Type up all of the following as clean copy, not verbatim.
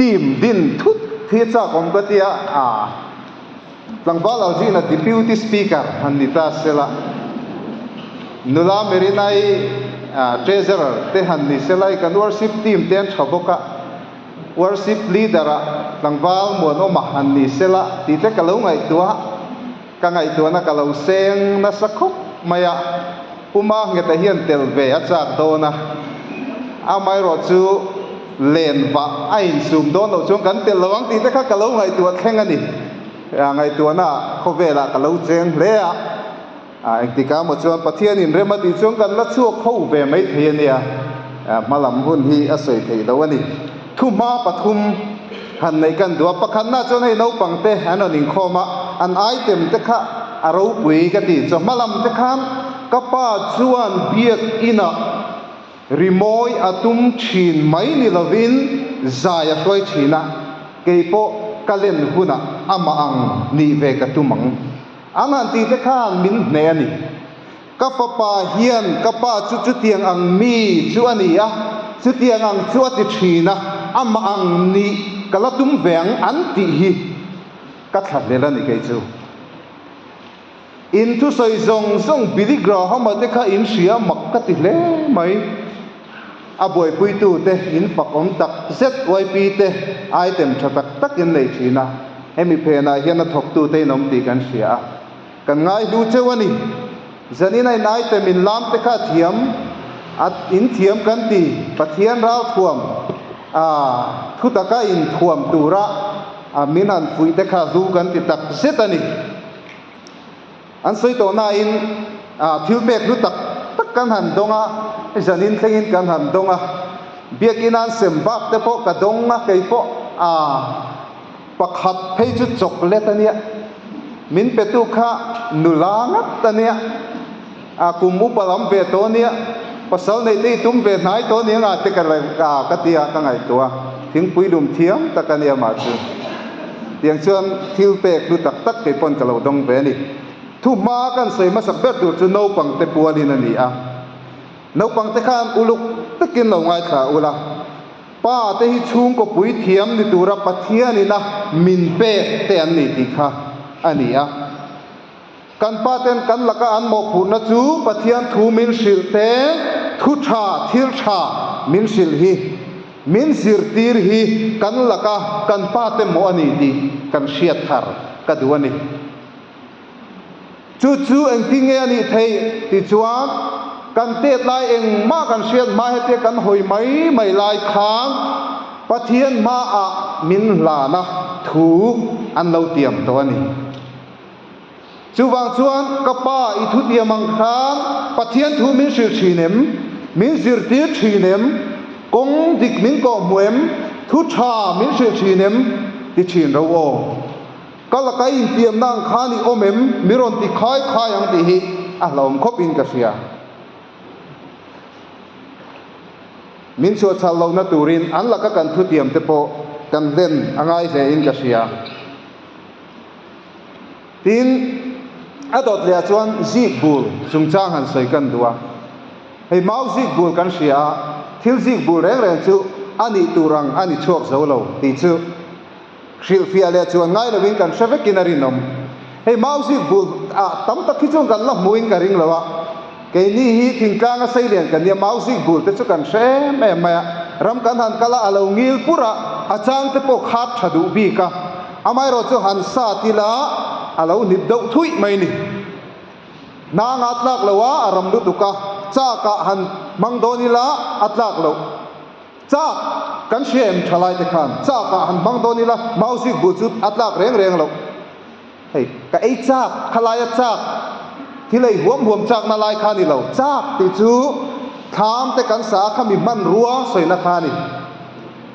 Team din thut hi chak awm ka tia a tlangval Algina Deputy Speaker han ni ta sela, nula Merinai Treasurer te han ni sela i kan worship team te an tha bawk a, worship leader ah tlangval Muanawma han ni sela tih te ka lo ngaihtuah, ka ngaihtuahna ka lo seng nasa khawp mai a, Pu Mangheta hian tel ve a chak dawn a, amaherawh chu len vah a insum dawn loh chuan kan tel lo ang tih te kha ka lo ngaihtuah thleng a ni. Ngaihtuahna khawvelah ka lo cheng hle a, engtikah maw chuan Pathianin rem a tih chuan kan la chhuak ho ve mai thei a nia, hma lam hun hi a sawi theih loh a ni. Thuhma pathum han neih kan duh a, pakhatna chuan hei naupang te an rawn inkhawm a, an item te kha a ropui ka ti. Chawhma lam te khan ka pa chuan biak inah rimawi a tum thin mai ni lovin zai a hruai thin a, kei pawh ka len hunah amah ang nih ve ka tum ang. An han tih te khan min hneh a ni. Ka fapa hian ka pa chu chutiang ang mi chu a ni a, chutiang ang chu a ti thin a, amah ang nih ka la tum ve ang an tih hi ka thlahlel a ni kei chu. In thusawi zawng zawng Billy Graham-a te kha in hria mak ka ti hle mai. A buaipuitu te in fak awm tak zet YP te item tha tak tak in nei thin a, hemi phenah hian a thawktu te in awm tih kan hria a. Kan ngai hlu cheu a ni. Zanin a in item in lam te kha thiam a in thiam kan ti. Pathian ral thuam a thu taka in thuam tura a min han fuih te kha hlu kan ti tak zet a ni. An sawi tawh nain a thil pek hlu tak tak kan han dawng a, zanin thlengin kan han dawng a. Biakin an sem bak te pawh ka dawng a, kei pawh a. Pakhat phei chu chocolate a nia, min petu kha nula ngat a nia, a kum upa lam ve tawh a nia, pasal neih te i tum ve hnai tawh a nia nga te ka ka ti a, ka ngaihtuah a, thingpui lum thiam tak a nia mah chu. Tiang chuan thil pek hlu tak tak kei pawn ka lo dawng ve a ni. Thu hma kan sawi hmasak ber tur chu naupang te pualin a ni a, naupang te khan uluk takin lo ngaithla ula, Pa te hi chhungkaw puithiam ni tura Pathianina min pek te an ni tih kha a ni a. Kan pa ten kan laka an mawhphurhna chu Pathian thu min hrilh te, thu tha, thil tha min hrilh hi, min zirtir hi kan laka kan pa te mawh a ni tih kan hriat thar ka duh a ni. Chu chu engtin nge a nih theih tih chuan kan tet lai engmah kan hriat hma hetia kan hawi mai mai lai khan Pathian hmaah min hlana thu an lo tiam tawh a ni. Chuvang chuan ka pa i thu tiam ang khan Pathian thu min hrilh thin em? Min zirtir thin em? Kawng dik min kawhhmuh em? Thu tha min hrilh thin em? Ti thin ro aw. Ka laka intiamna ang khan i awm em? Mi rawn ti khai khai ang tih hi a hlauhawm khawp in ka hria. Min chhuahchhal lohna turin an laka kan thutiam te pawh kan hlen a ngai hle in ka hria. Tin, a dawt leh ah chuan zik bul chungchang han sawi kan duh a. Hei mau zik bul kan hria a, thil zik bul reng reng chu a nih tur ang a ni chhuak zo lo tih chu. Hrilhfiah leh chuan ngai lovin kan hre vekin a rinawm. Hei Mauzik bul ah tam tak hi chuan kan la hmuhin ka ring lo a, keini hi thingtlanga seilian kan nia Mauzik bul te chu kan hre em em mai a, ram kan han kal a, a lo ngil pur a, a chang te pawh khat tha duh bik a, amaherawhchu han sat ila a lo hnip deuh thuih mai ni. Hnang a tlak lo a, a ram lutuk a, chak ah han hmang dawn ila a tlak loh. Chak kan hria em tha lai te khan chak ah han hmang dawn ila mauzik bul chu a tlak reng reng loh. Hei ka ei chak khalai a chak thil ei huam huam chak na lai kha ni lo chak tih chu thlam te kan sa a khami hmanrua sawina kha a ni.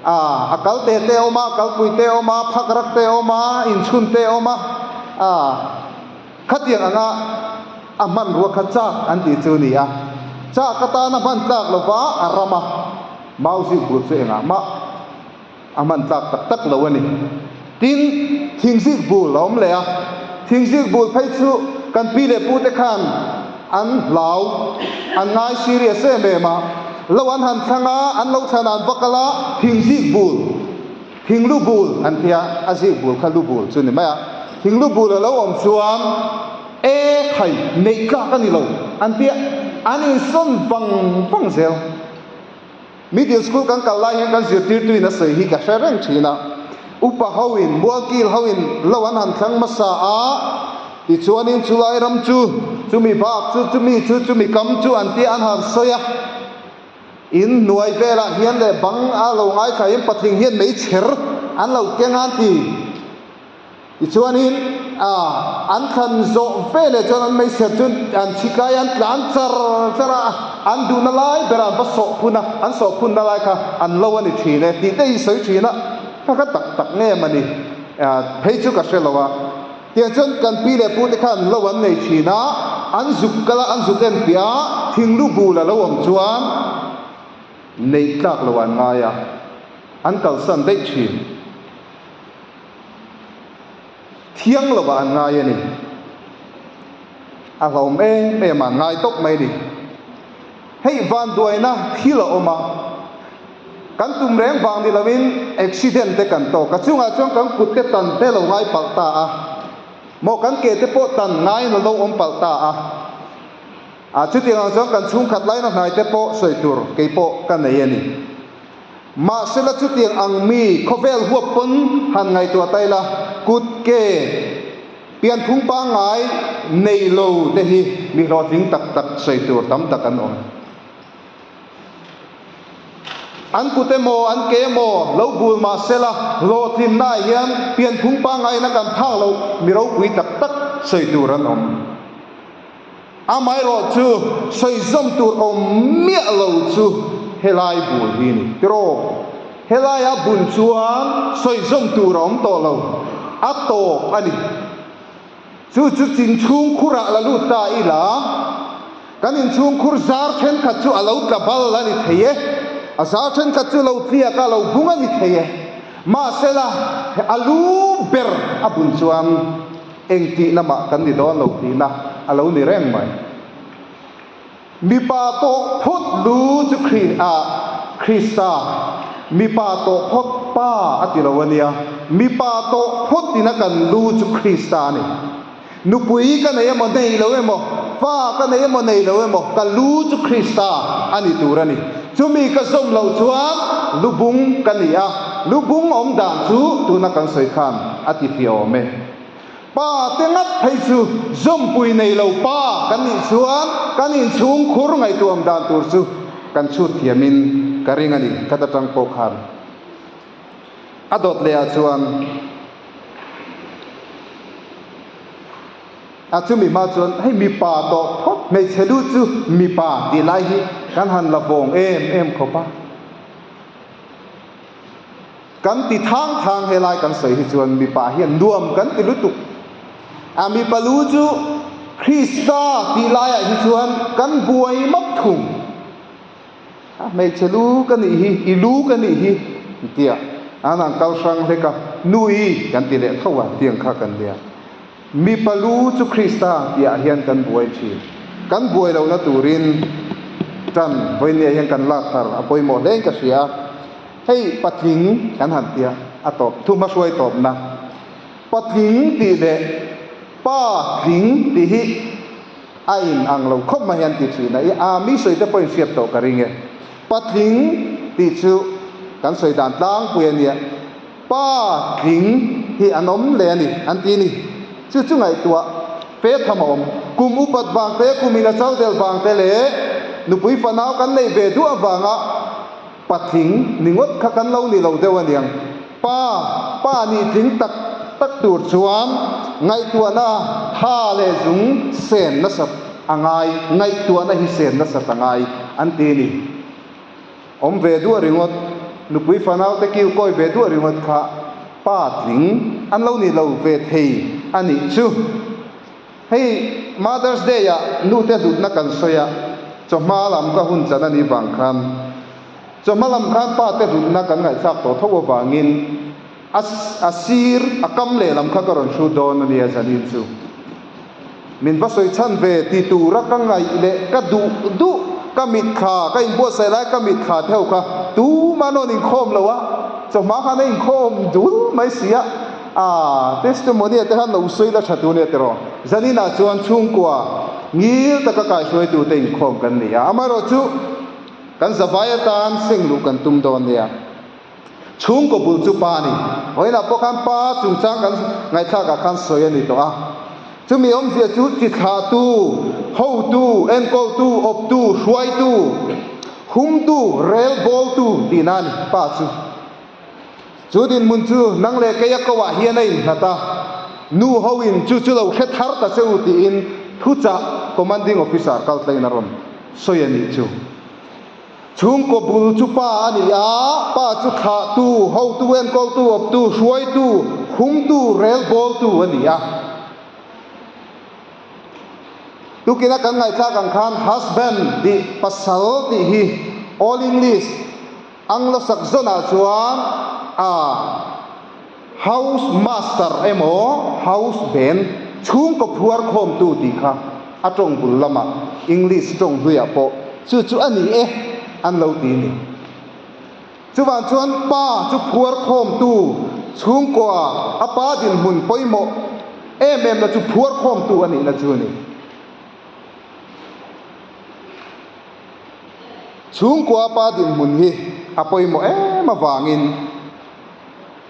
A a kal te te a awm a kalpui te a awm a phak rak te a awm a inchhun te a awm a a Khatiang anga a hmanrua kha chak an tih chu ni a, chak atana hman tlak lova a rama mauzik bul chu engah mah a hman tlak tak tak lo a ni. Tin, thingzik bul a awm leh a, thingzik bul phei chu kan pi leh pute khan an hlau, an ngai serious em em a, lo an han thlang a, an lo thlan an va kal a, thingzik bul. Thing lu bul an tia, a zik bul kha lu bul chu ni mai a. Thing lu bul a lo awm chuan e khai neih tlak a ni lo an tia, an insawn vang vang zel. Middle school kan kal lai hian kan zirtirtuin a sawi hi ka hre reng thin a. Upa hoin, Mualkil hoin lo an han thlang hmasa a, tichuanin chulai ram chu, chumi bak chu, chumi chu, chumi kam chu an tia an han sawi a. In hnuai velah hian leh bang a lo ngaithla in patling hian meichher an lo keng a an ti. Tichuanin an thlan zawh ve leh chuan an meichher chu an chhi tlai a, an tlan char char a, an duhna lai berah an va sawh phun a, an sawh phunna lai kha an lo a ni thin e tih te hi sawi thin a, kha kha tak tak nge mawni phei chu ka hre lo a. Tiang chuan kan pi leh pute khan lo an nei thin a, an zuk kal a, an zuk en piah a, thing lu bul a lo awm chuan neih tlak lo an ngai a, an kalsan daih thin. Thiang lovah an ngai a ni. A hlauhawm em em a, an ngai tawp mai a ni. Hei vanduaina thil a awm a, kan tum reng vang ni loin accident te kan tawk a, chungah chuan kan kut te tan te lo ngai palh ta a, maw kan ke te pawh tan ngaiin a lo awm palh ta a, a chutiang ang chuan kan chhungkhat laina hnai te pawh sawi tur kei pawh ka nei a ni. Mahsela chutiang ang mi khawvel huap pawn han ngaihtuah ta ila, kut ke pianphung pangngai nei lo te hi mi hlawhtling tak tak sawi tur tam tak an awm. An kut emaw an ke emaw lo bul mahsela hlawhtlinnaah hian pianphung pangngaiin a kan phak loh mi ropui tak tak sawi tur an awm. Amaherawh chu sawi zawm tur awm miah lo chu helai bul hi a ni. Tiraw? Helaia bun chuan sawi zawm tur a awm tawh lo, a tawp a ni. Chu chu chin chhung khurah la lut ta ila, kan inchhung khur zar thenkhat chu a lo tla bal a ni thei e, a zar thenkhat chu lo tliak a, lo bung a ni thei e. Mahsela, a lu ber a bun chuan Eng tihna mah kan ni dawn lo tihna a lo ni reng mai. Mipa tawh phawt lu chu Kri ah Krista, mipa tawh phawt pa a ti lo a nia. Mipa tawh phawt ina kan lu chu Krista a ni. Nupui ka nei emaw nei lo emaw, fa ka nei emaw nei lo emaw, ka lu chu Krista a ni tur a ni. Chumi ka zawm loh chuan lubung ka ni a, lubung awm dan chu tuna kan sawi khan a ti fiah awm e. Pa te ngat phei chu zawmpui nei lo pa kan nih chuan kan inchhung khur ngaihtuam dan tur chu kan chhut thiamin ka ring a ni, ka ta tang pawh khan a dawt leh ah chuan a chumi hma chuan hei mipa tawh phawt hmeichhe lu chu mipa tih lai hi kan han la vawng em em khawp a. Kan ti thang thang helai kan sawi hi chuan mipa hian nuam kan ti lutuk. A mipa lu chu Krista tih laiah hi chuan kan buai map thung. A hmeichhe lu ka nih hi, i lu ka nih hi tia an han kal hrang hlek a, nui kan ti leh tho a tiang kha kan nia. Mipa lu chu Krista tihah hian kan buai thin. Kan buai lohna turin tan vawinia hian kan lak thar a pawimawh hlein ka hria a. Hei patling kan han tia a tawp thu hmahruai tawpna. Patling tih leh pa tling tih hi a in ang lo khawp mai hian ti thin a. I a mi sawi te pawhin hriat tawh ka ring e. Patling tih chu kan sawi dan tlangpui a nia. Pa tling hi an awm leh a ni an ti a ni. Chu chu ngaihtuah fe tham a awm. Kum upat vang te, kum in a chal del vang te leh nupui fanau kan neih ve duh avanga Patling ni ngawt kha kan lo ni lo deuh aniang. Pa, pa nih tling tak tak tur chuan ngaihtuahna tha leh zung sen nasat a ngai, ngaihtuahna hi sen nasat a ngai an ti ni. Awm ve duah ringawt, nupui fanau te kiu kawi ve duah ringawt kha pa tling an lo ni lo ve thei a nih chu. Hei Mother's Day ah nu te hlutna kan sawi a, chawhma lam ka hun chan a nih vang khan chawhma lam khan pa te hlutna kan ngaihthlak tawh tho avangin a a sir a kam lehlam kha ka rawn hrut dawn a nia zanin chu. Min va sawi chhan ve ti tura ka ngaih leh ka duh duh ka mitthla ka inbuatsaih lai ka mitthla theuh kha tumah an rawn inkhawm lo a. Chawhma khan a inkhawm dul mai si a, aa testimony ah te khan lo sawi la tha tur nia tiraw. Zaninah chuan chhungkua ngil taka kaihruaitute inkhawm kan ni a, amaherawhchu kan zavai atan seng luh kan tum dawn nia. Chhungkaw bul chu pa a ni. Vawiinah pawh khan pa chungchang kan ngaihthlakah khan sawi a ni tawh a. Chumi awmzia chu chi thlahtu, hotu, enkawltu, awptu, hruaitu, humtu, relbawltu tihna a ni pa chu. Chu dinhmun chu nang leh keia koah hian a innghat a, nu hoin chu chu lo hre thar ta che u tiin thuchah commanding officer kaltlain a rawn sawi a nih chu. Chhungkaw bul chu pa a ni a, pa chu thlahtu, hotu, enkawltu, awptu, hruaitu, humtu, relbawltu a ni a. Tukina kan ngaihthlak ang khan husband tih pasal tih hi All English Anglo-Saxon ah chuan a House master emaw house band chhungkaw phuar khawmtu tih kha a tawng bul lamah English tawng hluiah pawh chu chu a ni e an lo ti ni. Chuvang chuan pa chu phuar khawmtu chhungkua a pa dinhmun pawimawh em em na chu phuar khawmtu a nihna chu a ni. Chhungkua pa dinhmun hi a pawimawh em avangin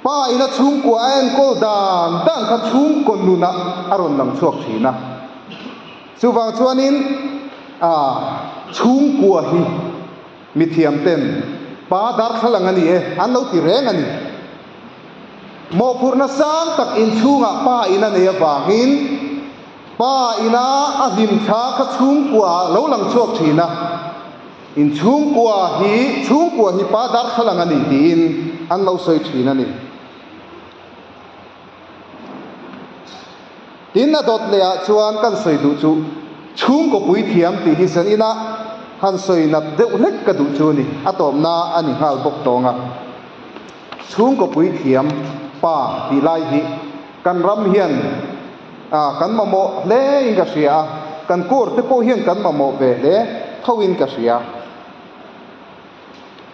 Pa ina chhungkua a enkawl dan dan kha chhungkaw nunah a rawn lang chhuak thin a. Chuvang chuanin ah chhungkua hi mithiam ten pa darthlalang a ni e an lo ti reng a ni. Mawhphurhna sang tak inchhungah pa in a nei avangin pa ina a hlimthla kha chhungkua ah lo lang chhuak thin a. In chhungkua hi chhungkua hi pa darthlalang a ni tiin an lo sawi thin a ni. Tin a dawt leh ah chuan kan sawi duh chu chhungkaw puithiam tih hi zan inah han sawi nat deuh hlek ka duh chu a ni. A tawpna a ni nghal bawk tawng a. Chhungkaw puithiam pa tih lai hi kan ram hian Ah, kan mamawh hle in ka hria a, kan court te pawh hian kan mamawh ve hle tho in ka hria.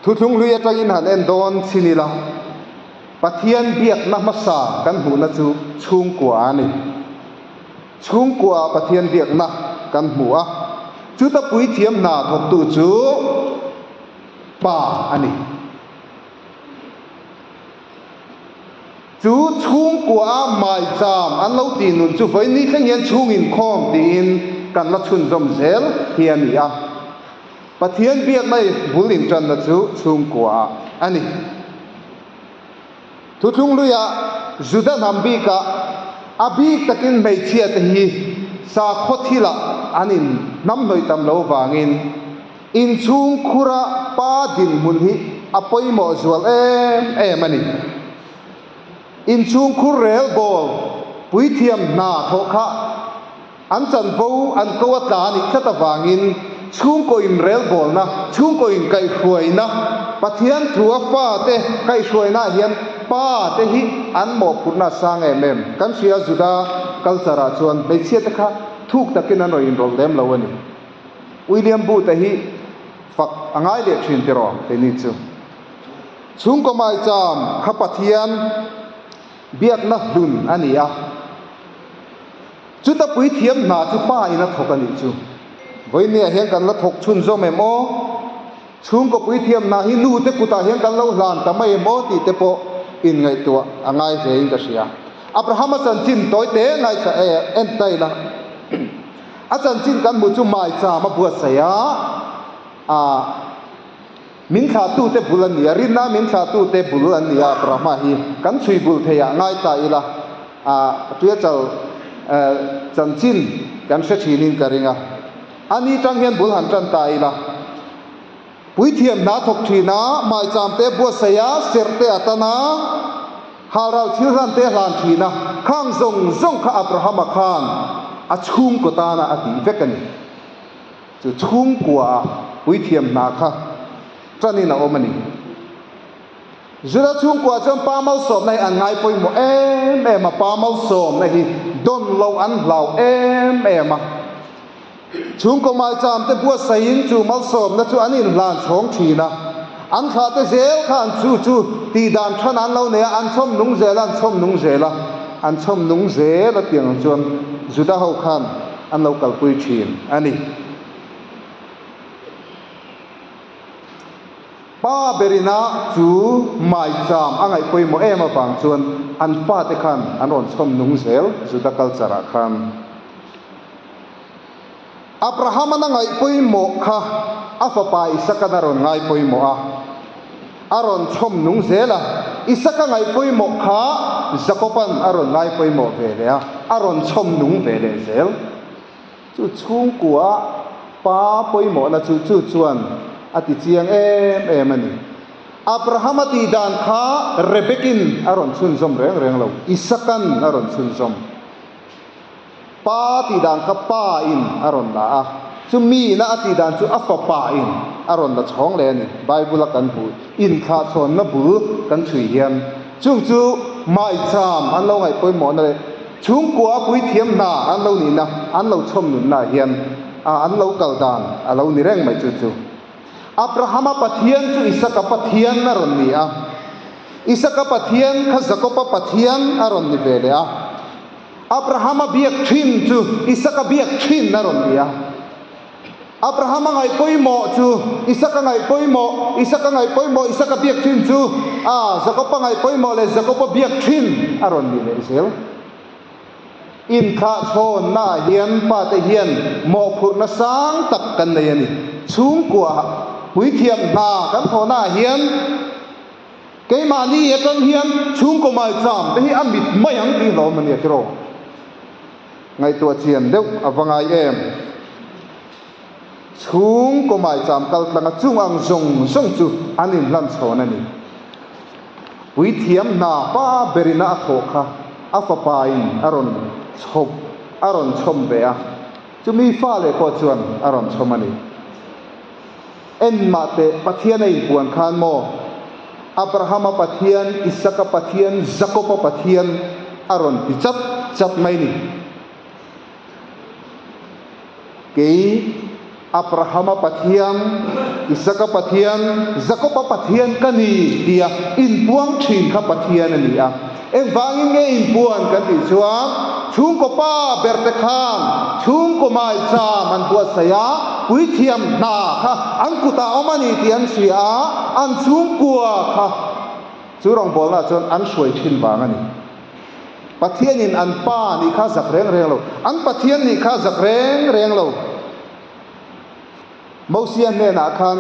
Thuthlung hlui atangin han en dawn chhin ila, Pathian biakna hmasa kan hmuhna chu chhungkua a ni. Chhungkua Pathian biakna kan hmu a, chuta puithiam hna thawktu chu Pa a ni. Chu chhungkua a maicham an lo tih nun chu vawiin ni thleng hian chhung inkhawm tiin kan la chhunzawm zel hi a ni a. Pathian biakna i bul intanna chu chhungkua ah a ni. Thuthlung luiah Juda hnam bikah a bik takin hmeichhia te hi sakhaw thilah an in hnamhnawih tam lo vangin inchhung khura pa dinhmun hi a pawimawh zual em em a ni. Inchhung khur rel bawl puithiam hna thawh kha an chanvo an ko a tla a nih tlat avangin chhungkaw inrel bawlna, chhungkaw inkaihhruaina, Pathian thu a fate kaihhruainaah hian pa te hi an mawhphurhna a sang em em. Kan hria Juda culture ah chuan hmeichhia te kha thuk takin an rawn inrawlh lem lo a ni. William Booth-a hi fak a ngai leh thin tiraw keini chu. Chhungkaw maicham kha Pathian biakna hlun a ni a, chuta puithiam hna chu pa in a thawk a nih chu. Vawinia hian kan la thawk chhunzawm em aw? Chhungkaw puithiam hna hi nu te kutah hian kan lo hlan ta mai em aw tih te pawh inngaihtuah a ngai hle in ka hria. Abrahama chanchin tawi te ngaithla en ta ila. A chanchin kan hmuh chu maicham a buatsaih a, ah. Min thlahtute bul an ni a, rinna min thlahtute bul an ni a, Brahma hi kan chhui bul thei ah ngai ta ila, ah Tuiachal chanchin kan hre thin in ka ring a, a ni tang hian bul han tan ta ila, puithiam hna thawk thin a, maicham te buatsaih a, serh te a tan a, halral thil hlan te a hlan thin a, khang zawng zawng kha Abrahama khan a chhungkaw tana a tih vek a ni. Chu chhungkua ah puithiam hna kha tanin a awm a ni. Juda chhungkua chuan pa malsawmna hi an ngai pawimawh em em a, pa malsawmna hi dawn loh an hlau em em a. Chhungkaw maicham te buatsaihin chu malsawmna chu an inhlan chhawng thin a. An thlahte zel khan chu chu tihdan than an lo nei a, an chhawm nung zel a, an chhawm nung zel a, an chhawm nung zel a tiang ang chuan Juda ho khan an lo kalpui thin a ni. Pa berina chu maicham a ngaih pawimawh em avang chuan an fate khan an rawn chhawm nung zel Juda culture ah khan. Abraham-an a ngaih pawimawh kha a fapa Isaac-an a rawn ngai pawimawh a, a rawn chhawm nung zel a. Isaac-a ngaih pawimawh kha Jakob-an a rawn ngai pawimawh ve leh a, a rawn chhawm nung ve leh zel. Chu chhungkua pa pawimawhna chu chu chuan a ti chiang em em a ni. Abraham-a tih dan kha Rebek-in a rawn chhunzawm reng reng lo, Isaac-an a rawn chhunzawm. Pa tih dan kha pa in a rawn la a, chu mi ina a tih dan chu a fapa in a rawn la chhawng leh a ni. Bible a kan hmuh inthlahchhawnna bul kan chhui hian chung chu maicham an lo ngaih pawimawhna leh chhungkua puithiam hna an lo nihna an lo chhawm nunna ah hian an lo kal dan a lo ni reng mai chu chu. Abrahama Pathian chu Isaka Pathian a rawn ni a, Isaka Pathian kha Jakoba Pathian a rawn ni ve leh a. Abrahama biak thin chu Isaka biak thin a rawn ni a. Abrahama ngaih pawimawh chu Isaka ngaih pawimawh, Isaka ngaih pawimawh Isaka biak thin chu a Jakoba ngaih pawimawh leh Jakoba biak thin a rawn ni leh zel. Inthlahchhawnnaah hian pate hian mawhphurhna sang tak kan nei a ni. Chhungkua puithiam hna kan thawhnaah hian Keimahni atang hian chhungkaw maicham te hi a mit mai ang tih hlawm a nia tiraw? Ngaihtuah chian deuh a va ngai em? Chhungkaw maicham kal tlanga chung ang zawng zawng chu an inhlan chhawn a ni. Puithiam hna pa berina a thawh kha a fapain a rawn chhawp a rawn chhawm ve a, chumi fa leh pawh chuan a rawn chhawm a ni. Engmah teh Pathian a inpuan khan maw? Abrahama Pathian, Isaka Pathian, Jakoba Pathian a rawn ti chat chat mai ni. Kei Abrahama Pathian, Isaka Pathian, Jakoba Pathian ka ni tia inpuang thin kha Pathian a ni a. Engvangin nge inpuan kan tih chuan chhungkaw pa berte khan chhungkaw maicham an buatsaih a, puithiam hna kha an kutah awm a ni tih an hria a, an chhungkua kha chu rawngbawlnaah chuan an hruai thin vang a ni. Pathianin an pa nih kha zak reng reng lo, an Pathian nih kha zak reng reng lo. Mosia hnenah khan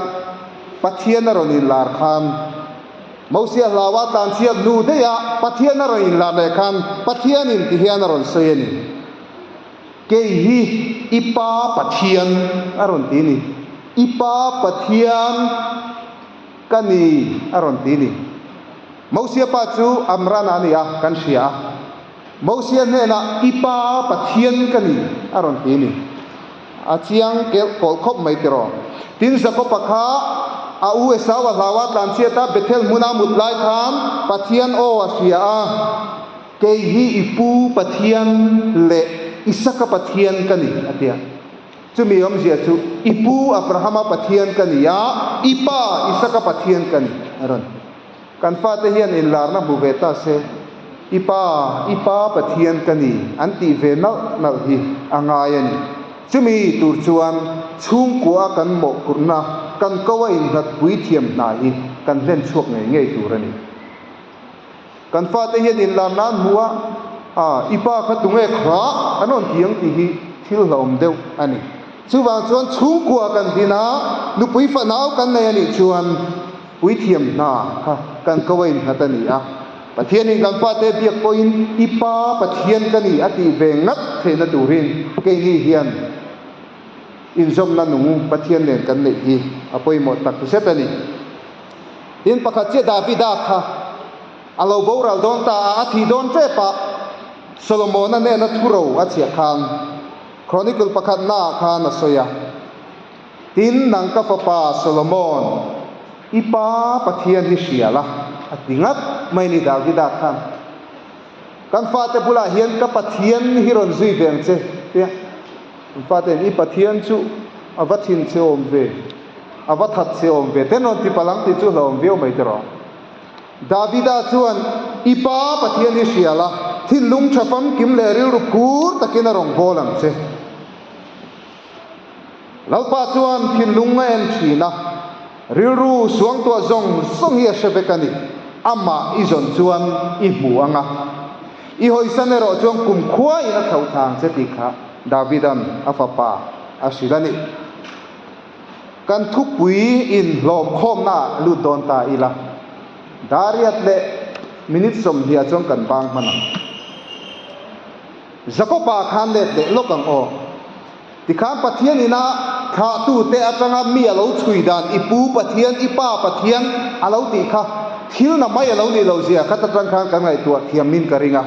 Pathian a rawn inlar khan, Mosia hlaua tlanchhiat hnu daih Pathian a rawn inlar leh khan Pathianin ti hian a rawn sawi a ni, Kei hi i Pa Pathian a rawn ti ni, i Pa Pathian ka ni a rawn ti ni. Mosia pa chu Amrana a ni a, kan hria a. Mosia hnenah i Pa Pathian ka ni a rawn ti ni. A chiang kelh kawlh khawp mai tiraw. Tin Jakob-a kha a u Esau a hlau a, tlanchhiat a, Bethel hmuna mut lai khan Pathian aw a hria a, Kei hi i pu Pathian leh Isaka Pathian ka ni, a ti a. Chumi awmzia chu, I pu Abrahama Pathian ka ni a, i pa Isaka Pathian ka ni, a rawn ti. Kan fate hian inlarna hmu ve ta se, I pa, i pa Pathian ka ni, an tih ve nalh nalh hi a ngai a ni. Chumi tur chuan chhungkua kan mawhphurhna, kan ko a inhlat pui thiam hna hi kan hlen chhuak ngei ngei tur a ni. Kan fate hian inlarna an hmu a, A, i pa kha tunge kha an rawn ti ang tih hi thil hlauhawm deuh a ni. Chuvang chuan chhungkua kan din a, nupui fanau kan nei a nih chuan puithiam hna kha kan ko a innghat a ni a. Pathianin kan fate biak pawhin i pa Pathian ka ni a tih ve ngat theihna turin keini hian inzawmna nung Pathian nen kan neih hi a pawimawh tak zet a ni. Tin, pakhat chiah Davida kha a lo boral dawn ta a, a thih dawn tep a, Solomona nena thuro a chhiah khan Chronicle pakhatnaah khan a sawi a, Tin, nang ka fapa Solomon, i pa Pathian hi hria la, a ti ngat mai ni Davida khan. Kan fate bulah hian ka Pathian hi rawn zui ve ang che, tia. Kan fate'n i Pathian chu a va thin che awm ve. A va that che awm ve. Ten rawn ti palh ang tih chu hlauhawm viau mai tiraw. Davida chuan, I Pa Pathian hi hria la, thinlung tha famkim leh rilru phur takin a rawn bawl ang che. Lalpa chuan thinlung a en thin a, rilru suangtuah zawng zawng hi a hre vek a ni. Amah i zawn chuan i hmu ang a, i hawisan erawh chuan kumkhua in a thlauh thla ang che tih kha Davida'n a fapa a hrilh a ni. Kan thupui in hlawm khawmna ah lut dawn ta ila, Dariat leh minute 20 ah chuan kan bang hman ang. Jakoba khan let leh lawk ang aw. Tikhan Pathian ina thlahtute atanga mi a lo chhui dan i pu Pathian, i pa Pathian a lo tih kha thil na mai a lo nih lo zia khat atang khan kan ngaihtuah thiam in ka ring a.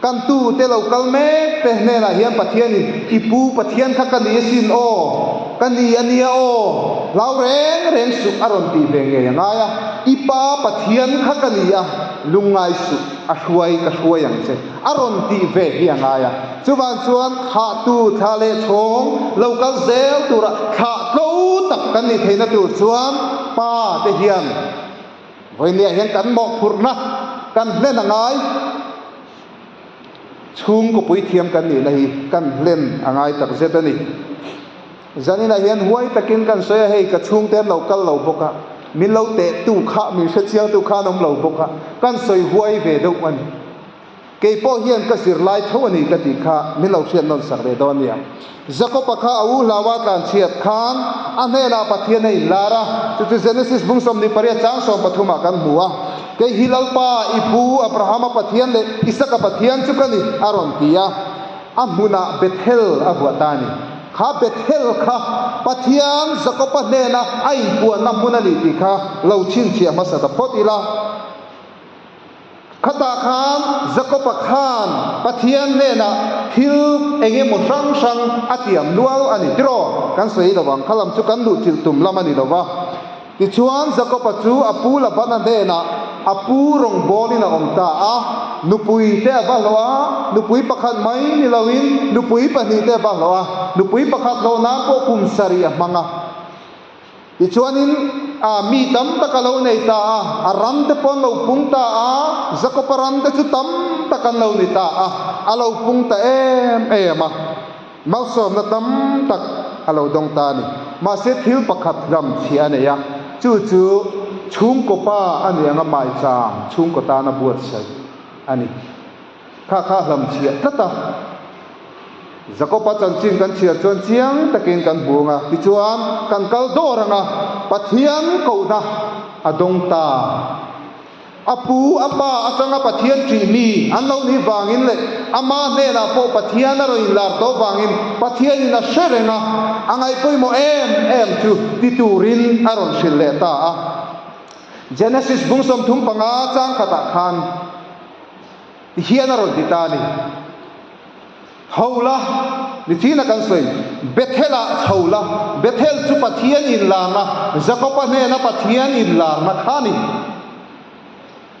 Kan tute lo kal mek te hnenah hian Pathianin i pu Pathian kha ka ni asin aw, ka ni a nia aw, hlau reng reng suh a rawn tih ve ngei a ngai a. I pa Pathian kha ka ni a, lungngai suh a hruai ka hruai ang che. A rawn tih ve hi a ngai a. Chuvang chuan thlahtu thla leh chhawng lo kal zel tura thlah tlo tak kan nih theihna tur chuan pa te hian vawinia hian kan mawhphurhna kan hlen a ngai. Chhungkaw puithiam kan nihna hi kan hlen a ngai tak zet a ni. Zaninah hian huai takin kan sawi a, hei ka chhungte an lo kal lo bawk a, min lo tehtu kha, min hrechiangtu kha an awm lo bawk a, kan sawi huai ve deuh a ni. Kei pawh hian ka zirlai tho a ni ka tih kha min lo hriat nawn sak leh dawn nia. Jakob-a kha a u hlaua tlanchhiat khan a hnenah Pathian a inlar a, chu chu Genesis bung 28 chang 13 ah kan hmu a, Kei hi Lalpa, i pu Abrahama Pathian leh Isaka Pathian chu ka ni, a rawn ti a. A hmunah Bethel a vuah ta a ni. Kha Bethel kha Pathian Jakoba hnena a inpuanna hmun a ni tih kha lo chhinchhiah hmasa ta phawt ila. Khatah khan Jakoba khan Pathian hnenah thil eng emaw hrang hrang a tiam nual a ni tiraw? Kan sawi lo ang, kha lam chu kan luhchilh tum lam a ni lo va. Tichuan, Jakoba chu a pu Labana hnenah a pu rawngbawlin a awm ta a, nupui te a va hlawh a, nupui pakhat mai ni loin nupui pahnihte a va hlawh a, nupui pakhat hlawh nan pawh kum sarih a hmang a. Tichuanin, a mi tam tak a lo nei ta a, a ramte pawh an lo pung ta a, Jakoba ramte chu tam tak an lo ni ta a, a lo pung ta em em a. Malsawmna tam tak a lo dawng ta a ni. Mahse thil pakhat hlam chhiah a nei a, chu chu chhungkaw pa a ni anga maicham chhungkaw tana buatsaih a ni. Kha kha hlam chhiah tlat a. Jakoba chanchin kan chhiar chuan chiang takin kan hmu ang a, tichuan kan kal dawr ang a, Pathian kohna a dawng ta. A pu, a pa atanga Pathian ṭih mi an lo nih vangin leh ama hnenah pawh Pathian a rawn inlar tawh vangin Pathianin a hre reng a, a ngaihpawimawh em em chu ti turin a rawn hrilh leh ta a. Genesis bung 35 chang khatah khan tihian a rawn ti ta a ni. Ho la, nichin a kan sawi, Bethel-ah chho la, Bethel chu Pathian inlarna, Jakob-a hnena Pathian inlarna kha a ni.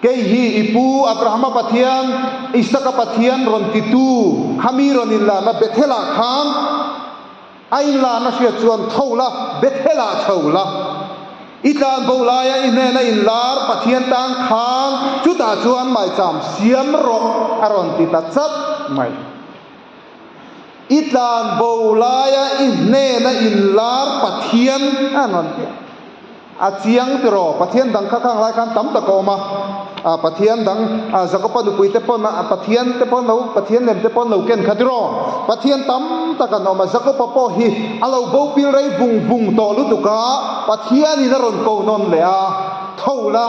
Kei hi i pu Abrahama Pathian, Isaka Pathian rawn titu kha mi rawn inlarna Bethel-ah khan a inlarna hriat chuan tho la, Bethel-ah chho la. I tlanbo laia i hnena inlar Pathian tan khan chutah chuan maicham siam rawh a rawn ti ta chat mai. I tlanbo laia i hnena inlar Pathian a rawn ti a. A chiang tiraw? Pathian dang kha khang lai khan tam tak a awm a. Pathian dang Jakoba nupui te pawn Pathian te pawn lo Pathian lem te pawn lo ken kha tiraw? Pathian tam tak an awm a, Jakoba pawh hi a lo bo pil rei vung vung tawh lutuk a, Pathianin a rawn ko nawn leh a, tho la,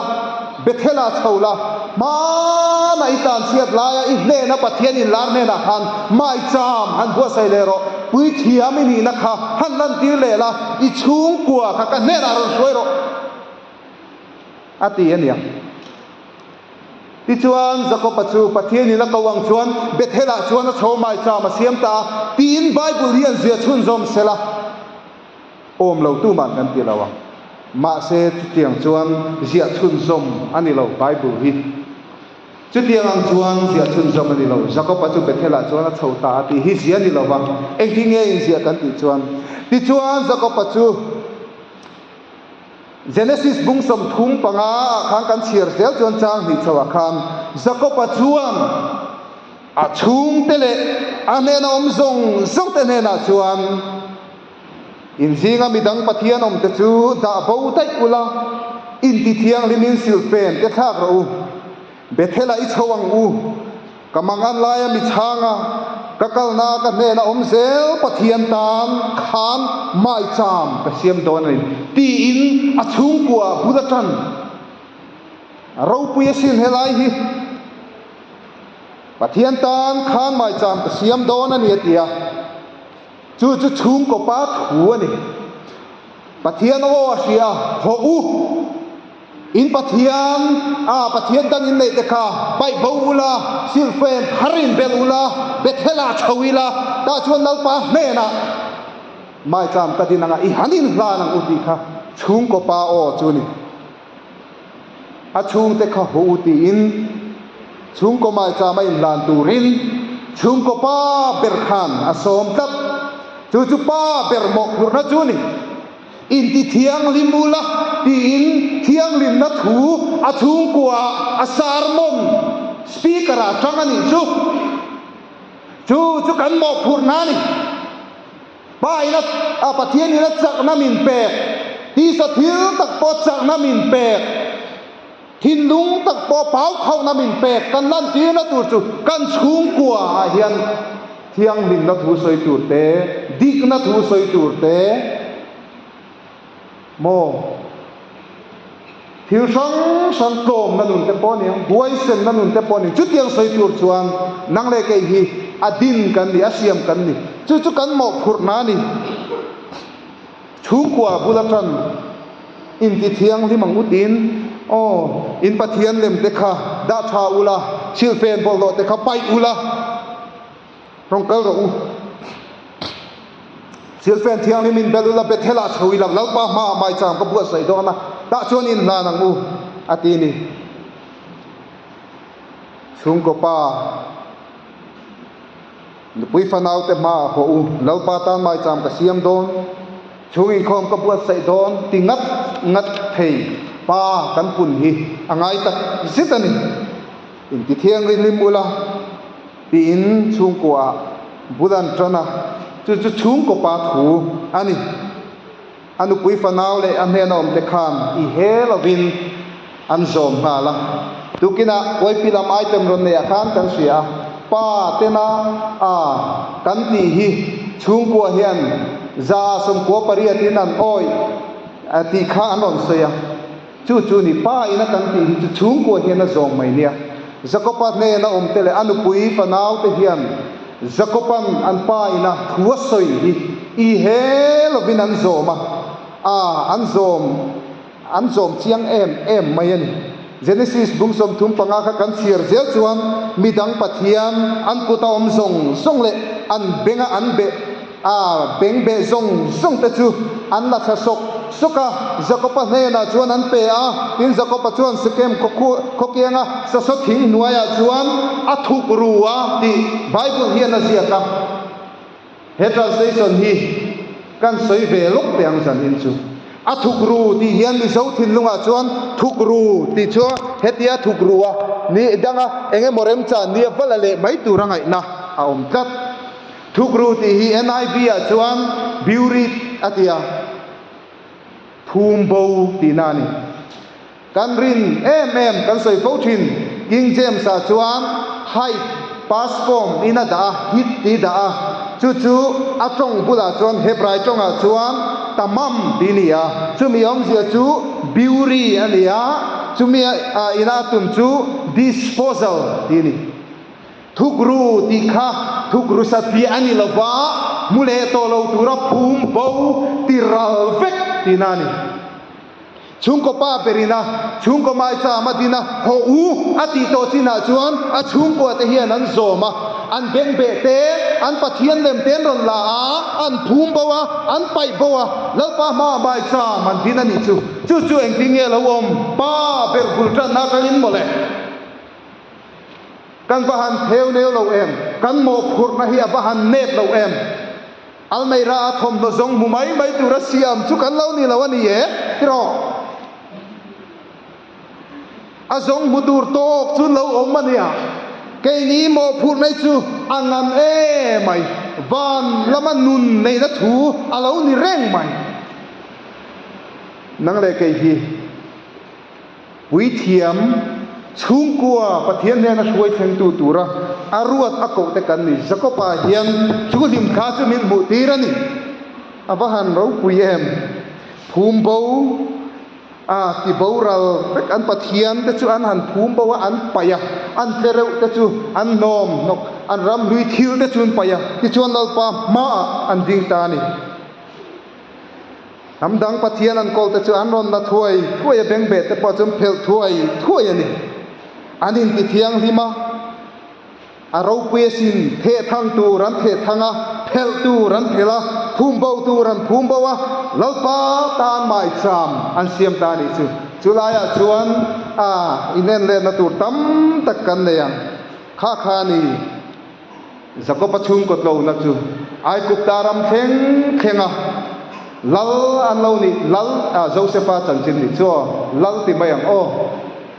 Bethel-ah chho la, hmanah i tan chhiat laia i hnena Pathian inlar hnenah khan maicham han buatsaih leh rawh, puithiam i nihna kha han lantir leh la, i chhungkua kha ka hnenah rawn hruai rawh. A ti a nia. Tichuan, Jakoba chu Pathianin a ko ang chuan Bethel-ah chuan a chho maicham a siam ta a, tiin Bible hian zia chhunzawm se la, awm lo tu mah kan ti lo ang. Mahse, chutiang chuan ziah chhunzawm a ni lo Bible hi. Chutiang ang chuan ziah chhunzawm a ni lo. Jakoba chu Bethel-ah chuan a chho ta a tih hi zia a ni lo va, engtin nge inziah kan tih chuan. Tichuan, Jakoba chu. Genesis bung 35 ah khan kan chhiar zel chuan chang hnih chhoah khan Jakob-a chuan a chhungte leh a hnena awm zawng zawngte hnenah chuan Inzinga midang Pathian awmte chu dah bo daih ula, inti thianghlimin silhfen te thlak rawh u. Bethel-ah i chho ang u. Ka mangan laia mi chhanga ka kalna ka hnena awm zel Pathian tan khan maicham ka siam dawn a ni, tiin a chhungkua bul a tan. A ropui asin helai hi. Pathian tan khan maicham ka siam dawn a ni a ti a. Chu chu chhungkaw pa thu a ni. Pathian aw a hria, Haw u! In Pathian, a Pathian dang in neih te kha paih bo ula, silhfen thar in belh ula, Bethel-ah chho ila, tah chuan Lalpa hnenah maicham ka din anga i han inhlan ang u tih kha chhungkaw pa aw chu a ni. A chhungte kha haw u tiin chhungkaw maicham a inhlan turin chhungkaw pa ber khan a sawm tlat. Chu chu pa ber mawhphurhna chu a ni. Inti thianghlim ula tiin thianghlimna thu a chhungkuaah a sermon speaker ah tang a nih chu. Chu chu kan mawhphurhna a ni. Pa ina a Pathian ina chakna min pek, tisa thil tak pawh chakna min pek, thinlung tak pawh pau khauhna min pek kan lantirna tur chu kan chhungkua ah hian thianghlimna thu sawi tur te, dikna thu sawi tur te, Maw? Thil hrang hrang tlawmna nun te pawh a ni ang, huaisenna nun te pawh a ni. Chutiang sawi tur chuan nang leh kei hi a din kan ni, a siam kan ni. Chu chu kan mawhphurhna a ni. Chhungkua bula tan inti thianghlim ang utin, Aw, in Pathian lem te kha dah tha ula, silhfen bawlhhlawh te kha paih ula, Rawn kal rawh u. Silhfen thianghlim in bel ula Bethel ah chho ila Lalpa hmaah maicham ka buatsaih dawn a, tah chuan in hlan ang u, a ti ni. Chhungkaw pa, nupui fanaute hmaah haw u, Lalpa tan maicham ka siam dawn, chhung inkhawm ka buatsaih dawn ti ngat ngat thei pa kan pun hi a ngai tak zet a ni. Inti thianghlim ula. Tiin chhungkuaah bul an tan a, chu chu chhungkaw pa thu a ni. A nupui fanau leh a hnena awmte khan i he lovin an zawm nghal a. Tukinah Uaipi lam item rawn neiah khan kan hria a, pa tena a kan tih hi chhungkua hian 98% an awih tih kha an rawn sawi a. Chu chu ni pa ina kan tih hi chu chhungkua hian a zawng mai nia. Jakopa hnena awmte leh a nupui fanaute hian Jakopa'n an pa ina thu a sawi hi i he lovin an zawm a, a an zawm an zawm chiang em em mai a ni. Genesis bung 35 kha kan chhiar zel chuan midang Pathian an kuta awm zawng zawng leh an benga an beh A beng beh zawng zawng te chu an la thla sawk sawk a, Jakoba hnenah chuan an pe a. Tin, Jakoba chuan Sekem khawkianga sasaw thing hnuaiah chuan a thuk ru a tih Bible hian a ziak a. He translation hi kan sawi ve lawk teh ang zanin chu. A thuk ru tih hian Mizo thinlungah chuan thuk ru tih chu hetia thuk ru a ni danga eng emaw remchan nia va la leh mai tur a ngaihna a awm tlat. Thukru tih hi NIV ah chuan buried a ti a, phum bo tihna a ni. Kan rin em em kan sawi fo thin, King James ah chuan hide, past form, in a dah a, hid tih dah a, chu chu a tawng bulah chuan Hebrai tawngah chuan tamam tih a ni a, chumi awmzia chu bury a ni a, chumi ina a tum chu disposal tih a ni. Thukru tih kha thukru satliah a ni lo va, hmu leh tawh lo tura phum bo ti ral vek tihna a ni. Chhungkaw pa berin a chhungkaw maicham a din a, haw u a tih tawh chinah chuan a chhungkua te hian an zawm a, an bengbeh te, an Pathian lem te an rawn la a, an phum bo a, an paih bo a, Lalpa hmaah maicham an din a nih chu. Chu chu engtin nge lo awm? Pa ber bul tanna atangin mawle. Kan va han theu neu lo em? Kan mawhphurhna hi a va han nep lo em? Almeida a thawmhnaw zawng hmu mai mai tura siam chu kan lo ni lo a ni e, tiraw? A zawng hmu tur tawk chu lo awm a nia. Keini mawhphurh mai chu a ngan em mai. Van lama nun neihna thu a lo ni reng mai. Nang leh kei hi Puithiam chhungkua Pathian hnena hruai thlengtu tura a ruat a koh te kan ni. Jakob-a hian chu hlimthla chu min hmuh tir a ni. A va han ropui em! Phum bo a ti boral vek an Pathian te chu an han phum bo a, an paih a, an tle reuh te chu an hnawm hnawk, an ramhlui thil te chu an paih a, tichuan Lalpa hmaah an ding ta a ni. Hnam dang Pathian an kawl te chu an rawn la thuai thuai a, bengbeh te pawh chu an phelh thuai thuai a ni. An inti thianghlim a, a ropui asin, thehthang tur an thehthang a, phelh tur an phelh a, phum bo tur an phum bo a, Lalpa tan maicham an siam ta a nih chu. Chu laiah chuan a inenletna tur tam tak kan nei ang. Kha kha a ni. Jakoba chhungkaw tlona chu Aigupta ram thleng thlenga lal an lo nih, lal, Josefa chanchin nih chu aw, lal ti mai ang aw.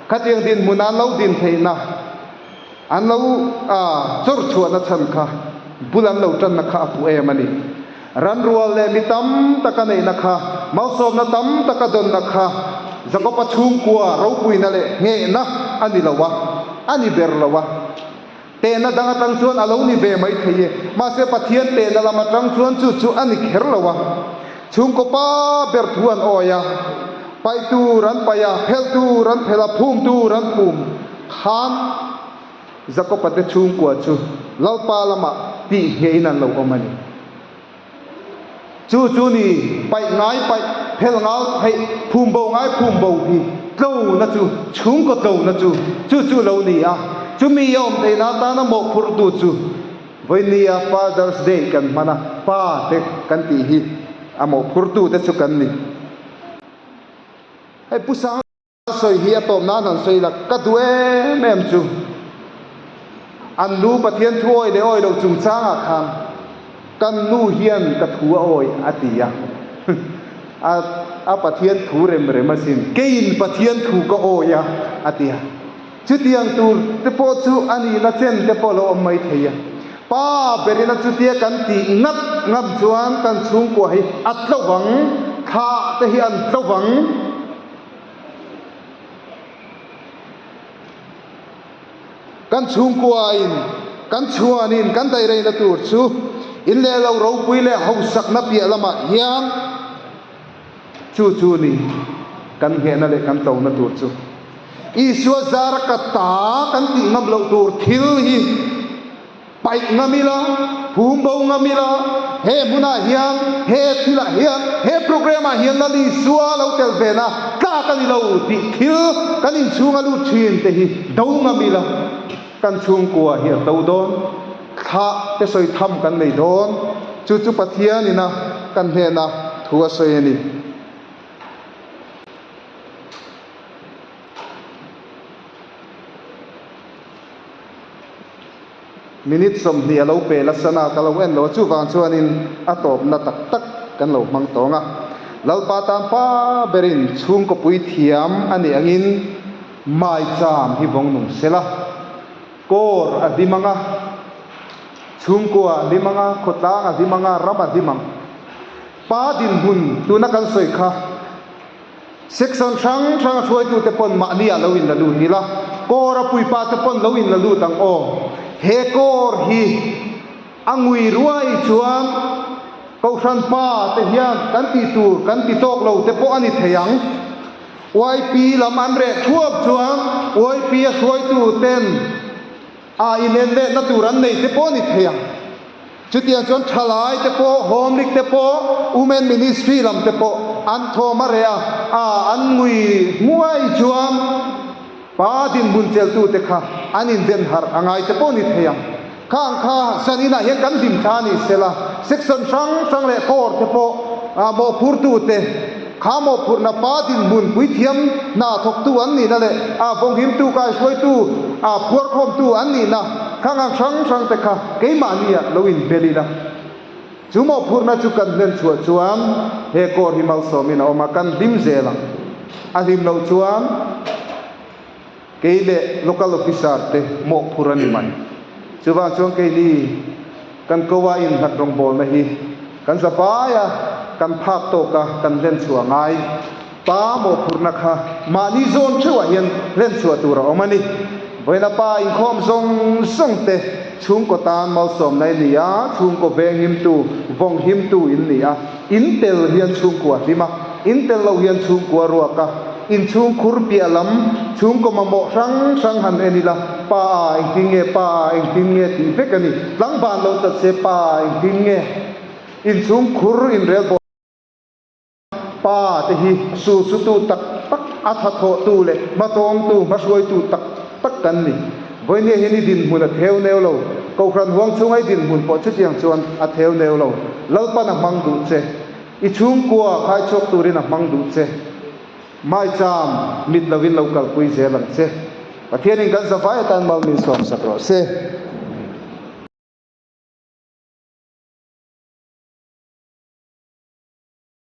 Khatiang dinhmun an lo din theihna, an lo chawr chhuahna chhan kha bul an lo tanna kha a fuh em a ni. Ranrual leh mi tam taka neihna kha, malsawmna tam taka dawnna kha Jakoba chhungkua ropuina leh nghehna a ni lo a, a ni ber lo a. Tehna dang atang chuan a lo ni ve mai thei e. Mahse Pathian tehna lam atang chuan chu chu a ni kher lo a. Chhungkaw pa ber thu an awi a, paih tur an paih a, phelh tur an phelh a, phum tur an phum khan Jakob-a te chhungkua chu Lalpa lamah tih ngeiin an lo awm a ni. Chu chu ni paih ngai paih, phelh ngal pheih, phum bo ngai phum bo hi tlo na chu, chhungkaw tlo na chu, chu chu lo ni a. Chumi a awm theihna atana mawhphurhtu chu vawinia Father's Day kan hman a, pa te kan tih hi a mawhphurhtu te chu kan ni. Hei Pu Sang. Sawi hi a tawp nan han sawi la, ka duh em em chu an nu Pathian thu awi leh awi loh chungchangah khan kan nu hian ka thu a awi a ti a, a a Pathian thu rem rem asin keiin Pathian thu ka awi a a ti a, chutiang tur te pawh chu a nihna chen te pawh a lo awm mai thei a, pa berin a chutia kan tih ngat ngam chuan kan chhungkua hi a tlo vang, thlah te hi an tlo vang. Kan chhungkuain, kan chhuanin kan daihreina tur chu in leh lo ropui leh hausakna piah lamah hian chu chu ni kan nghehna leh kan tlona tur chu. Isua zara ka ta kan tih ngam loh tur thil hi Paih ngam ila, phum bo ngam ila, he hmunah hian, he thilah hian, he programme ah hian Lal Isua lo tel ve na tlak a ni lo tih thil kan inchhung a lut thin te hi do ngam ila, kan chhungkua hi a to dawn, thlah te sawi tham kan nei dawn, chu chu Pathian ina kan hnena thu a sawi a ni. Minute 20 a lo pel a sana ka lo en lo a, chuvang chuanin a tawpna tak tak kan lo hmang tawng a. Lalpa tan pa berin chhungkaw puithiam a nih angin maicham hi vawng nung sela, kawr a hlim ang a, chhungkua a hlim ang a, khawtlang a hlim ang a, ram a hlim ang. Pa dinhmun tuna kan sawi kha. Section hrang hrang a hruaitute pawn mahni ah lo in la lut ila, kawr a puipa te pawn lo in la lut ang aw. He kawr hi a ngui ruai chuan Kohhran pa te hian kan tih tur kan ti tawk lo te pawh a ni thei ang. YP lam an reh thuap chuan YP a hruaitu ten a inenletna tur an nei te pawh a ni thei ang. Chutiang chuan thalai te pawh, Home League te pawh, Women Ministry lam te pawh an thawm a reh a, a an ngui hmuai chuan pa dinhmun cheltu te kha an inven harh a ngai te pawh a ni thei ang. Khang kha zaninah hian kan hlim thla a ni sela, section hrang hrang leh core te pawh mawhphurtu te kha mawhphurhna pa dinhmun puithiam hna thawktu an nihna leh a vawnghimtu kaihruaitu phuarkhawmtu an nihna khang ang hrang hrang te kha Keimahnia lo inbel ila, chu mawhphurhna chu kan hlen chhuah chuan he kawr hi malsawmin a awm a, kan hlim zel ang. A hlim loh chuan Kei leh local officer te mawhphurh a ni mai. Chuvang chuan keini kan ko a innghat rawngbawlna hi kan za vai a, kan phak tawk a kan hlen chhuah ngai. Pa mawhphurhna kha mahni zawn theuhah hian hlen chhuah tur a awm a ni. Vawiina pa inkhawm zawng zawng te chhungkaw tan malsawmna i ni a, chhungkaw venghimtu, vawnghimtu in ni a. In tel hian chhungkua hlim a, in tel loh hian chhungkua ruak a. Inchhungkhur piah lam chhungkaw mamawh hrang hrang han en ila, pa a engtin nge, pa a engtin nge tih vek a ni. Tlangban lo chat se pa a engtin nge. Inchhungkhur inrelbawl. Pa te hi sulsutu tak tak, a thathawhtu leh hmatawngtu, hmahruaitu tak tak kan ni. Vawinia hian i dinhmun a theu neu lo. Kohhran huang chhunga i dinhmun pawh chutiang chuan a theu neu lo. Lalpan a hmang duh che. I chhungkua khai chhuak turin a hmang duh che. Maicham mit lovin lo kalpui zel ang che. Pathianin kan zavai atan mal min sawmsak rawh se.